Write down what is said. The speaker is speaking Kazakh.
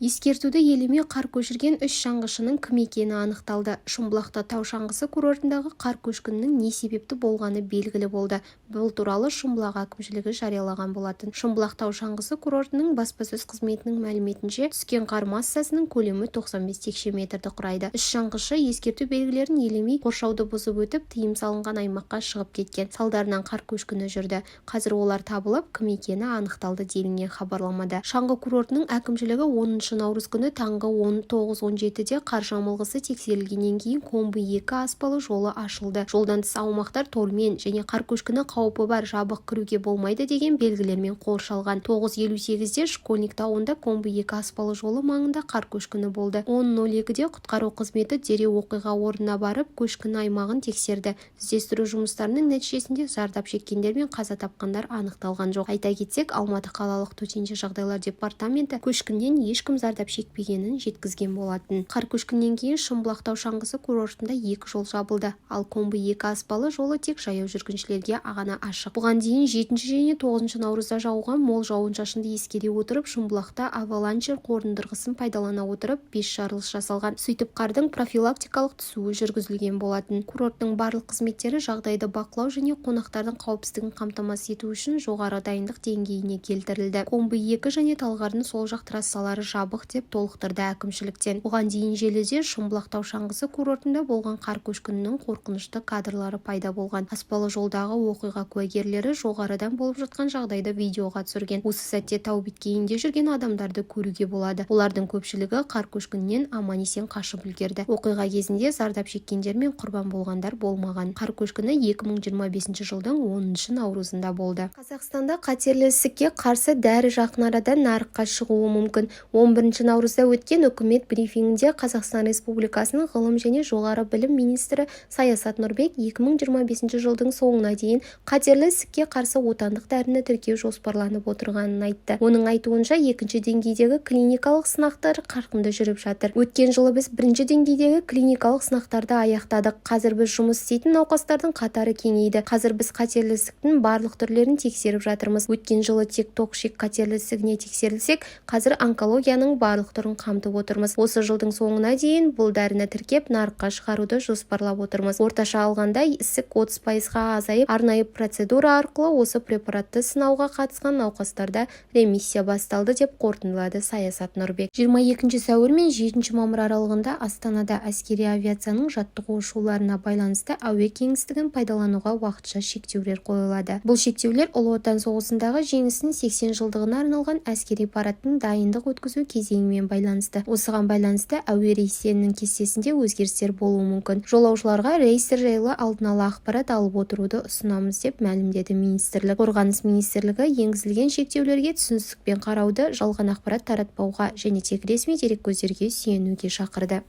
Ескертуді елемей қар көшірген үш шаңғышының кім екені анықталды. Шымбұлақта тау шаңғысы курортындағы қар көшкінінің не себепті болғаны белгілі болды. Бұл туралы Шымбұлақ әкімшілігі жариялаған болатын. Шымбұлақ тау шаңғысы курортының баспасөз қызметінің мәліметінше, түскен қар массасының көлемі 95 текше метрді құрайды. Үш шаңғышы ескерту белгілерін елемей, қоршауды бұзып өтіп, тыйым салынған аймаққа шығып кеткен. Салдарынан қар көшкіні жүрді. Қазір олар табылып, кім екені анықталды, делінген хабарламада. Шаңғы курортының әкімшілігі 10 наурыз күні таңғы 19:17-де қар жамылғысы тексерілгеннен кейін Комбы 2 аспалы жолы ашылды. Жолдан тыс аумақтар тормен және «Қар көшкіні қаупі бар, жабық, кіруге болмайды» деген белгілермен қоршалған. 9:58-де Школьник тауында Комбы 2 аспалы жолы маңында қар көшкіні болды. 10:02-де құтқару қызметі дереу оқиға орнына барып, көшкін аймағын тексерді. Іздестіру жұмыстарының нәтижесінде зардап шеккендер мен қаза тапқандар анықталған жоқ. Айта кетсек, Алматы қалалық төтенше жағдайлар департаменті көшкіннен ешкім зардап шекпегенін жеткізген болатын. Қар көшкіннен кейін Шымбұлақ тау шаңғысы курортында екі жол жабылды, ал Комбы 2 аспалы жолы тек жаяу жүргіншілерге ғана ашық. Бұған дейін 7 және 9 наурызда жауған мол жауын-шашынды ескере отырып, Шымбұлақта «Аваланчер» қондырғысын пайдалана отырып, бес жарылыс жасалған. Сөйтіп, қардың профилактикалық түсуі жүргізілген болатын. Курорттың барлық қызметтері жағдайды бақылау және қонақтардың қауіпсіздігін қамтамасыз ету үшін жоғары дайындық деңгейіне келтірілді. Комбы 2 және Талғардың сол жақ трассалары жабық, деп толықтырды әкімшіліктен. Бұған дейін желіде Шымбұлақ тау шаңғысы курортында болған қар көшкінінің қорқынышты кадрлары пайда болған. Аспалы жолдағы оқиға куәгерлері жоғарыдан болып жатқан жағдайды видеоға түсірген. Осы сәтте тау беткейінде жүрген адамдарды көруге болады. Олардың көпшілігі қар көшкінінен аман-есен қашып үлгерді. Оқиға кезінде зардап шеккендер мен құрбан болғандар болмаған. Қар көшкіні 2025 жылдың 10 наурызында болды. Қазақстанда қатерлі ісікке қарсы дәрі жақын арада нарыққа шығуы мүмкін. 11 наурызда өткен үкімет брифингінде Қазақстан Республикасының ғылым және жоғары білім министрі Саясат Нұрбек 2025 жылдың соңына дейін қатерлі ісікке қарсы отандық дәріні тіркеу жоспарланып отырғанын айтты. Оның айтуынша, екінші деңгейдегі клиникалық сынақтар қарқынды жүріп жатыр. «Өткен жылы біз бірінші деңгейдегі клиникалық сынақтарды аяқтадық. Қазір біз жұмыс істейтін науқастардың қатары кеңейді. Қазір біз қатерлі ісіктің барлық түрлерін тексеріп жатырмыз. Өткен жылы тек тоқ ішек қатерлі ісігіне тексерілсек, қазір онкологияның барлық түрін қамтып отырмыз. Осы жылдың соңына дейін бұл дәріні тіркеп, нарыққа шығаруды жоспарлап отырмыз. Орташа алғанда, ісік 30%-ға азайып, арнайы процедура арқылы осы препаратты сынауға қатысқан науқастарда ремиссия басталды», – деп қорытындылады Саясат Нұрбек. 22 сәуір мен 7 мамыр аралығында Астанада әскери авиацияның жаттығу ұшуларына байланысты әуе кеңістігін пайдалануға уақытша шектеулер қойылады. Бұл шектеулер Ұлы Отан соғысындағы Жеңістің 80 жылдығына арналған әскери парадтың дайындық өткізу кезеңімен байланысты. Осыған байланысты әуе рейстерінің кестесінде өзгерістер болуы мүмкін. Жолаушыларға рейстер жайлы алдын ала ақпарат алып отыруды ұсынамыз, деп мәлімдеді министрлік. Қорғаныс министрлігі енгізілген шектеулерге түсіністікпен қарауды, жалған ақпарат таратпауға және тек ресми дереккөздерге сүйенуге шақырды.